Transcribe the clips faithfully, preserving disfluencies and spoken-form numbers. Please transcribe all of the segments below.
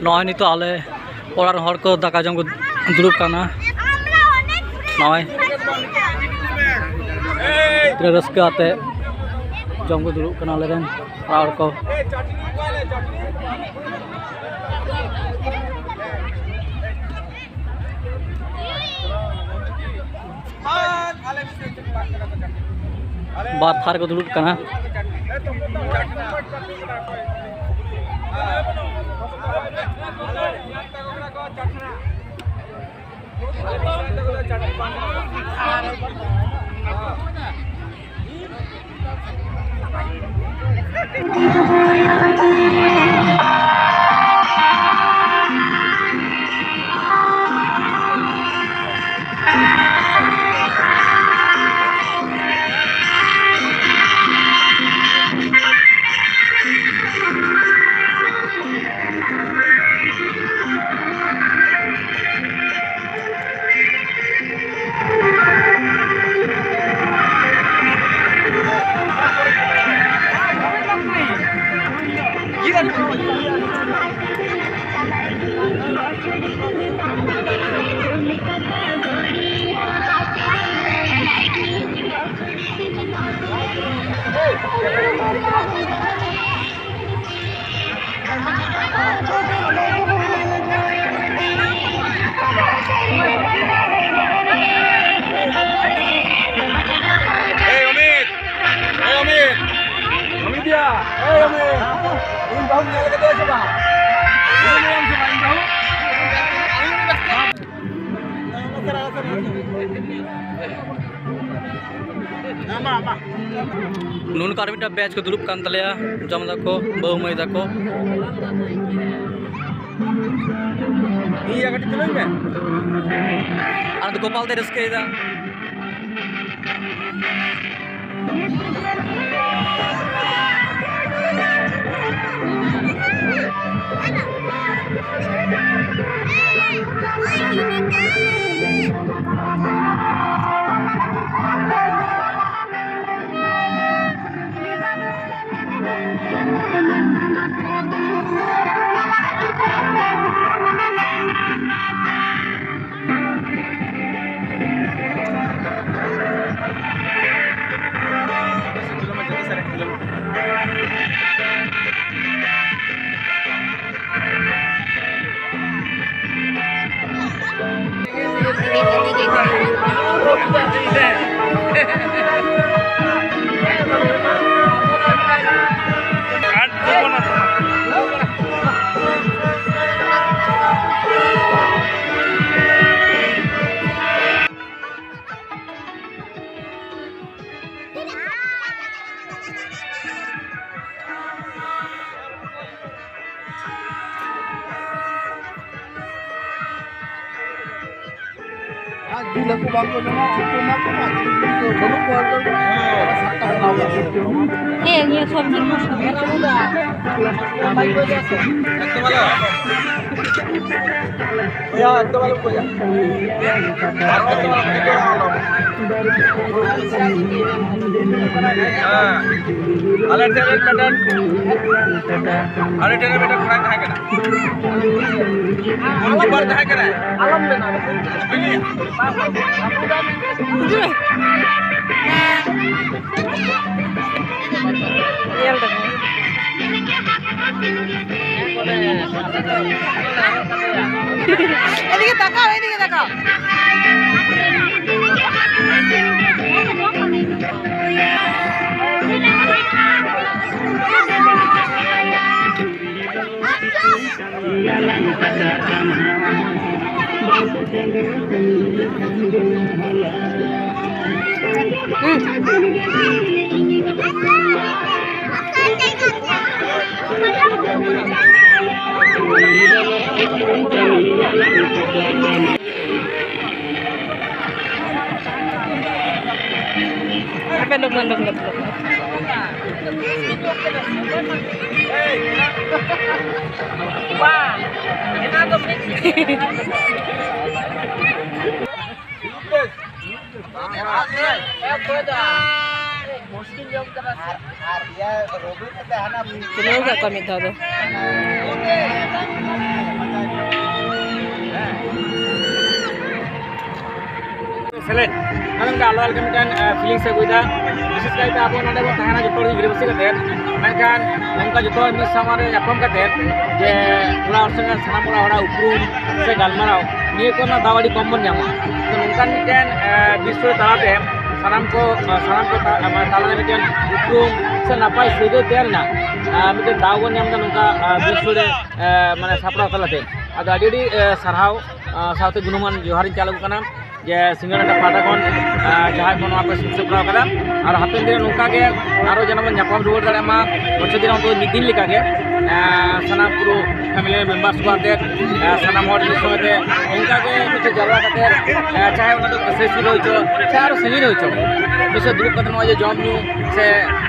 ᱱᱚᱜᱼᱚᱭ ᱱᱤᱛᱚᱜ ᱟᱞᱮ ᱚᱲᱟᱜ ᱨᱮᱱ ᱦᱚᱲ ᱠᱚ ᱫᱟᱠᱟ ᱡᱚᱢ ᱠᱚ ᱫᱩᱲᱩᱵ ᱠᱟᱱᱟ᱾ ᱱᱚᱜᱼᱚᱭ ᱛᱤᱱᱟᱹᱜ ᱨᱟᱹᱥᱠᱟᱹ ᱟᱛᱮ ᱡᱚᱢ ᱠᱚ ᱫᱩᱲᱩᱵ ᱠᱟᱱᱟ ᱟᱞᱮ ᱨᱮᱱ ᱚᱲᱟᱜ ᱦᱚᱲ ᱠᱚ᱾ ᱵᱟᱨ ᱛᱷᱟᱨ ᱠᱚ ᱫᱩᱲᱩᱵ ᱠᱟᱱᱟ᱾ ᱮᱭ ᱚᱢᱤᱛ, ᱮᱭ ᱚᱢᱤᱛ, ᱚᱢᱤᱛ ᱭᱟ, ᱮᱭ ᱚᱢᱤᱛ, ᱤᱧ ᱵᱟᱹᱦᱩᱢ ᱧᱮᱞ ᱠᱟᱫᱮᱭᱟ ᱥᱮ ᱵᱟᱝ? ᱤᱧ ᱵᱟᱹᱦᱩ? ᱱᱩᱱᱠᱩ ᱟᱨ ᱢᱤᱫᱴᱟᱝ ᱵᱮᱪ ᱠᱚ ᱫᱩᱲᱩᱵ ᱠᱟᱱ ᱛᱟᱞᱮᱭᱟ, ᱡᱚᱢ ᱫᱟᱠᱚ ᱵᱟᱹᱦᱩ ᱢᱟᱹᱭ ᱛᱟᱠᱚ᱾ ᱤᱭᱟᱹ ᱠᱟᱹᱴᱤᱡ ᱪᱟᱹᱞᱩᱭ ᱢᱮ᱾ ᱟᱨ ᱜᱳᱯᱟᱞ ᱛᱮ ᱨᱟᱹᱥᱠᱟᱹᱭᱮᱫᱟ᱾ ᱟᱨ ᱡᱤᱞ ᱦᱟᱹᱠᱩ ᱵᱟᱝ ᱠᱚ ᱧᱟᱢᱟ, ᱩᱱᱠᱩ ᱮᱢᱟ ᱠᱚ ᱢᱟ, ᱡᱤᱞ ᱠᱚ ᱵᱟᱹᱱᱩᱜ ᱠᱚᱣᱟ, ᱥᱟᱵ ᱠᱟᱛᱮ ᱮᱢᱟ ᱠᱚᱣᱟ᱾ ᱦᱮᱸ, ᱱᱤᱭᱟᱹ ᱥᱚᱵᱽᱡᱤ ᱠᱚ ᱥᱚᱵᱽᱡᱤ ᱠᱚ᱾ ᱮᱠᱫᱚᱢ ᱟᱞᱚ᱾ ᱵᱚᱭᱦᱟ, ᱮᱠᱫᱚᱢ ᱟᱞᱚᱢ ᱵᱚᱭᱦᱟ᱾ ᱟᱨ ᱮᱠᱫᱚᱢ ᱟᱞᱚᱢ ᱵᱚᱭᱦᱟ᱾ ᱦᱮᱸ᱾ ᱟᱞᱮ ᱴᱷᱮᱱ ᱨᱮ ᱢᱤᱫᱴᱮᱱ, ᱟᱞᱮ ᱴᱷᱮᱱ ᱨᱮ ᱢᱤᱫᱴᱮᱱ ᱠᱚᱲᱟ ᱛᱟᱦᱮᱸ ᱠᱟᱱᱟ᱾ ᱜᱳᱞᱠᱤᱯᱟᱨ ᱛᱟᱦᱮᱸ ᱠᱟᱱᱟᱭ᱾ ᱟᱞᱚᱢ ᱢᱮᱱᱟ᱾ ᱵᱤᱞᱤ᱾ ᱧᱮᱞ ᱫᱟᱠᱚ᱾ ᱮᱫᱤᱠᱮ ᱛᱟᱠᱟᱣ, ᱮᱫᱤᱠᱮ ᱛᱟᱠᱟᱣ᱾ ᱟᱯᱮ ᱞᱚᱜᱚᱱ, ᱞᱚᱜᱚᱱ, ᱞᱚᱜᱚᱱ᱾ ᱵᱟᱝ, ᱮᱱᱟ ᱫᱚ ᱢᱤᱫ ᱛᱩᱞᱟᱹᱣ ᱠᱟᱜ ᱠᱚᱣᱟ ᱢᱤᱫ ᱫᱷᱟᱣ ᱫᱚ᱾ ᱥᱮᱞᱮᱫ, ᱚᱱᱮ ᱚᱱᱠᱟ ᱟᱞᱟᱫᱟ ᱞᱮᱠᱟ ᱢᱤᱫᱴᱟᱝ, ᱮ, feelings ᱮ ᱟᱹᱜᱩᱭᱮᱫᱟ᱾ ᱵᱤᱥᱮᱥ ᱠᱟᱭᱛᱮ ᱟᱵᱚ ᱱᱚᱰᱮ ᱵᱚᱱ ᱛᱟᱦᱮᱱᱟ ᱡᱚᱛᱚ ᱦᱚᱲ ᱜᱤᱫᱽᱨᱟᱹ ᱵᱟᱹᱥᱤ ᱠᱟᱛᱮ, ᱢᱮᱱᱠᱷᱟᱱ ᱱᱚᱝᱠᱟ ᱡᱚᱛᱚ ᱦᱚᱲ ᱢᱤᱫ ᱥᱟᱶ ᱨᱮ ᱧᱟᱯᱟᱢ ᱠᱟᱛᱮ ᱡᱮ ᱚᱲᱟᱜ ᱦᱚᱲ ᱥᱚᱸᱜᱮ ᱥᱟᱱᱟᱢ ᱚᱲᱟᱜ ᱦᱚᱲᱟᱜ ᱩᱯᱨᱩᱢ ᱥᱮ ᱜᱟᱞᱢᱟᱨᱟᱣ, ᱱᱤᱭᱟᱹ ᱠᱚᱨᱮᱱᱟᱜ ᱫᱟᱣ ᱟᱹᱰᱤ ᱠᱚᱢ ᱵᱚᱱ ᱧᱟᱢᱟ᱾ ᱱᱚᱝᱠᱟᱱ ᱢᱤᱫᱴᱮᱱ, ᱮ, ᱵᱤᱥᱥᱚ ᱛᱟᱞᱟᱛᱮ ᱥᱟᱱᱟᱢ ᱠᱚ, ᱮ, ᱥᱟᱱᱟᱢ ᱠᱚ ᱛᱟ-, ᱮ, ᱛᱟᱞᱟᱨᱮ ᱢᱤᱫᱴᱮᱱ ᱩᱯᱨᱩᱢ ᱥᱮ ᱱᱟᱯᱟᱭ ᱥᱟᱹᱜᱟᱹᱭ ᱛᱮᱭᱟᱨ ᱨᱮᱱᱟᱜ, ᱮ, ᱢᱤᱫᱴᱮᱱ ᱫᱟᱣ ᱵᱚᱱ ᱧᱟᱢ ᱮᱫᱟ ᱱᱚᱝᱠᱟ, ᱮ, ᱵᱤᱥᱥᱚ ᱨᱮ, ᱮ, ᱢᱟᱱᱮ ᱥᱟᱯᱲᱟᱣ ᱛᱟᱞᱟᱛᱮ᱾ ᱟᱫᱚ ᱟᱹᱰᱤ ᱟᱹᱰᱤ, ᱮ, ᱥᱟᱨᱦᱟᱣ, ᱮ, ᱥᱟᱶᱛᱮ ᱜᱩᱱᱢᱟᱱ ᱡᱚᱦᱟᱨᱤᱧ ᱪᱟᱞ ᱟᱠᱚ ᱠᱟᱱᱟ ᱡᱮ ᱥᱤᱸᱜᱟᱲᱟᱴᱟ ᱯᱟᱦᱴᱟ ᱠᱷᱚᱱ, ᱮ, ᱡᱟᱦᱟᱸᱭ ᱠᱚ ᱱᱚᱣᱟ ᱯᱮ ᱥᱟᱹᱛ ᱥᱟᱯᱲᱟᱣ ᱠᱟᱫᱟ᱾ ᱟᱨ ᱦᱟᱯᱮᱱ ᱫᱤᱱ ᱨᱮ ᱱᱚᱝᱠᱟ ᱜᱮ ᱟᱨᱚ ᱡᱮᱱᱚ ᱵᱚᱱ ᱧᱟᱯᱟᱢ ᱨᱩᱣᱟᱹᱲ ᱫᱟᱲᱮᱭᱟᱜ ᱢᱟ, ᱵᱚᱪᱷᱚᱨ ᱫᱤᱱ ᱨᱮ ᱚᱱᱛᱚ ᱢᱤᱫ ᱫᱤᱱ ᱞᱮᱠᱟ ᱜᱮ, ᱮ, ᱥᱟᱱᱟᱢ ᱯᱩᱨᱟᱹ family members ᱠᱚ ᱟᱛᱮ, ᱮ, ᱥᱟᱱᱟᱢ ᱦᱚᱲ ᱢᱤᱫ ᱥᱚᱸᱜᱮ ᱛᱮ ᱚᱱᱠᱟ ᱜᱮ ᱢᱤᱫᱴᱮᱱ ᱡᱟᱣᱨᱟ ᱠᱟᱛᱮ, ᱮ, ᱪᱟᱦᱮ ᱚᱱᱟ ᱫᱚ ᱥᱟᱹᱭ ᱥᱩᱨ ᱨᱮ ᱦᱩᱭ ᱦᱚᱪᱚ, ᱪᱟᱦᱮ ᱟᱨᱚ ᱥᱟᱺᱜᱤᱧ ᱨᱮ ᱦᱩᱭ ᱦᱚᱪᱚ, ᱢᱤᱫ ᱥᱚᱸᱜᱮ ᱫᱩᱲᱩᱵ ᱠᱟᱛᱮ ᱱᱚᱜᱼᱚᱭ ᱡᱮ ᱡᱚᱢ ᱧᱩ ᱥᱮ,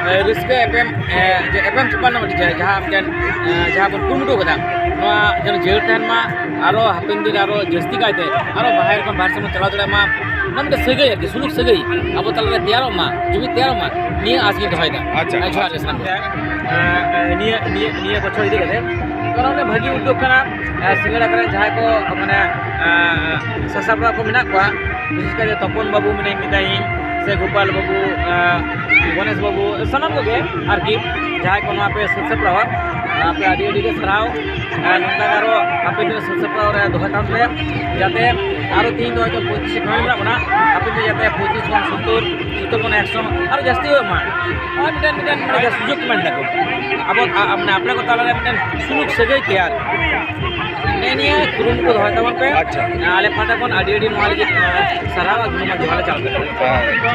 ᱮ, ᱨᱟᱹᱥᱠᱟᱹ ᱮᱯᱮᱢ, ᱮ, ᱡᱮ ᱮᱯᱮᱢ ᱪᱟᱯᱟᱞ ᱨᱮᱱᱟᱜ ᱢᱤᱫᱴᱮᱱ ᱡᱟᱦᱟᱸ ᱢᱤᱫᱴᱮᱱ, ᱮ, ᱡᱟᱦᱟᱸ ᱵᱚᱱ ᱠᱩᱨᱩᱢᱩᱴᱩ ᱠᱟᱫᱟ, ᱱᱚᱣᱟ ᱡᱮᱱᱚ ᱡᱤᱭᱟᱹᱲ ᱛᱟᱦᱮᱱ ᱢᱟ, ᱟᱨᱚ ᱦᱟᱯᱮᱱ ᱫᱤᱱ ᱨᱮ ᱟᱨᱚ ᱡᱟᱹᱥᱛᱤ ᱠᱟᱭᱛᱮ ᱟᱨᱚ ᱵᱟᱦᱨᱮ ᱠᱷᱚᱱ ᱵᱟᱦᱨᱮ ᱥᱮᱫ ᱵᱚᱱ ᱪᱟᱞᱟᱣ ᱫᱟᱲᱮᱭᱟᱜ ᱢᱟ᱾ ᱚᱱᱟ ᱢᱤᱫᱴᱮᱱ ᱥᱟᱹᱜᱟᱹᱭ ᱟᱨᱠᱤ, ᱥᱩᱞᱩᱠ ᱥᱟᱹᱜᱟᱹᱭ ᱟᱵᱚ ᱛᱟᱞᱟᱨᱮ ᱛᱮᱭᱟᱨᱚᱜ ᱢᱟ, ᱡᱩᱢᱤᱫ ᱛᱮᱭᱟᱨᱚᱜ ᱢᱟ, ᱱᱤᱭᱟᱹ ᱟᱸᱥ ᱜᱤᱧ ᱫᱚᱦᱚᱭᱮᱫᱟ᱾ ᱟᱪᱪᱷᱟ, ᱦᱮᱸ, ᱡᱚᱦᱟᱨ ᱟᱪᱪᱷᱟ᱾ ᱜᱮ ᱥᱟᱱᱟᱢ ᱠᱚ᱾ ᱮ, ᱮ, ᱱᱤᱭᱟᱹ, ᱱᱤᱭᱟᱹ, ᱱᱤᱭᱟᱹ ᱵᱚᱪᱷᱚᱨ ᱤᱫᱤ ᱠᱟᱛᱮ ᱠᱟᱨᱚᱱ ᱚᱸᱰᱮ ᱵᱷᱟᱹᱜᱤ ᱩᱫᱽᱫᱳᱜᱽ ᱠᱟᱱᱟ᱾ ᱮ, ᱥᱤᱸᱜᱟᱲᱟ ᱠᱚᱨᱮ ᱡᱟᱦᱟᱸᱭ ᱠᱚ ᱢᱟᱱᱮ, ᱮ, ᱥᱟᱥᱟᱯᱲᱟᱣ ᱠᱚ ᱢᱮᱱᱟᱜ ᱠᱚᱣᱟ, ᱵᱤᱥᱮᱥ ᱠᱟᱭᱛᱮ ᱛᱚᱯᱚᱱ ᱵᱟᱹᱵᱩ ᱢᱮᱱᱟᱭ, ᱢᱮᱛᱟᱭᱤᱧ, ᱥᱮ ᱜᱳᱯᱟᱞ ᱵᱟᱹᱵᱩ, ᱮ, ᱜᱚᱱᱮᱥ ᱵᱟᱹᱵᱩ, ᱥᱟᱱᱟᱢ ᱠᱚᱜᱮ ᱟᱨᱠᱤ, ᱡᱟᱦᱟᱸᱭ ᱠᱚ ᱱᱚᱣᱟ ᱯᱮ ᱥᱟᱹᱛ ᱥᱟᱯᱲᱟᱣᱟ, ᱟᱯᱮ ᱟᱹᱰᱤ ᱟᱹᱰᱤ ᱜᱮ ᱥᱟᱨᱦᱟᱣ᱾ ᱟᱨ ᱱᱚᱝᱠᱟ ᱜᱮ ᱟᱨᱚ ᱦᱟᱯᱮᱱ ᱫᱤᱱ ᱥᱟᱹᱛ ᱥᱟᱯᱲᱟᱣ ᱨᱮ ᱫᱚᱦᱚᱭ ᱛᱟᱵᱚᱱ ᱯᱮ, ᱡᱟᱛᱮ ᱟᱨᱚ ᱛᱤᱦᱤᱧ ᱫᱚ ᱦᱚᱭᱛᱳ ᱯᱚᱸᱪᱤᱥ ᱯᱷᱮᱢᱮᱞᱤ ᱢᱮᱱᱟᱜ ᱵᱚᱱᱟ, ᱦᱟᱯᱮᱱ ᱫᱤᱱ ᱡᱟᱛᱮ ᱯᱚᱸᱪᱤᱥ ᱠᱷᱚᱱ ᱥᱚᱛᱛᱚᱨ, ᱥᱚᱛᱛᱚᱨ ᱠᱷᱚᱱ ᱮᱠᱥᱚ ᱟᱨᱚ ᱡᱟᱹᱥᱛᱤ ᱦᱩᱭᱩᱜ ᱢᱟ᱾ ᱱᱚᱣᱟ ᱢᱤᱫᱴᱮᱱ, ᱢᱤᱫᱴᱮᱱ ᱢᱟᱱᱮ ᱡᱟᱦᱟᱸ ᱥᱩᱡᱳᱜᱽ ᱢᱮᱱ ᱫᱟᱠᱚ, ᱟᱵᱚ, ᱟ-, ᱟ-, ᱢᱟᱱᱮ ᱟᱯᱲᱮ ᱠᱚ ᱛᱟᱞᱟᱨᱮ ᱢᱤᱫᱴᱮᱱ ᱥᱩᱞᱩᱠ ᱥᱟᱹᱜᱟᱹᱭ ᱛᱮᱭᱟᱨ, ᱱᱮᱜᱼᱮ ᱱᱤᱭᱟᱹ ᱠᱩᱨᱩᱢᱩᱴᱩ ᱫᱚᱦᱚᱭ ᱛᱟᱵᱚᱱ ᱯᱮ᱾ ᱟᱪᱪᱷᱟ᱾ ᱟᱞᱮ ᱯᱟᱦᱴᱟ ᱠᱷᱚᱱ ᱟᱹᱰᱤ ᱟᱹᱰᱤ ᱱᱚᱣᱟ ᱞᱟᱹᱜᱤᱫ, ᱮ, ᱥᱟᱨᱦᱟᱣ ᱟᱨ ᱜᱩᱱᱢᱟᱱ ᱡᱚᱦᱟᱨ ᱞᱮ ᱪᱟᱞ ᱠᱟᱜᱼᱟ᱾ ᱦᱮᱸ᱾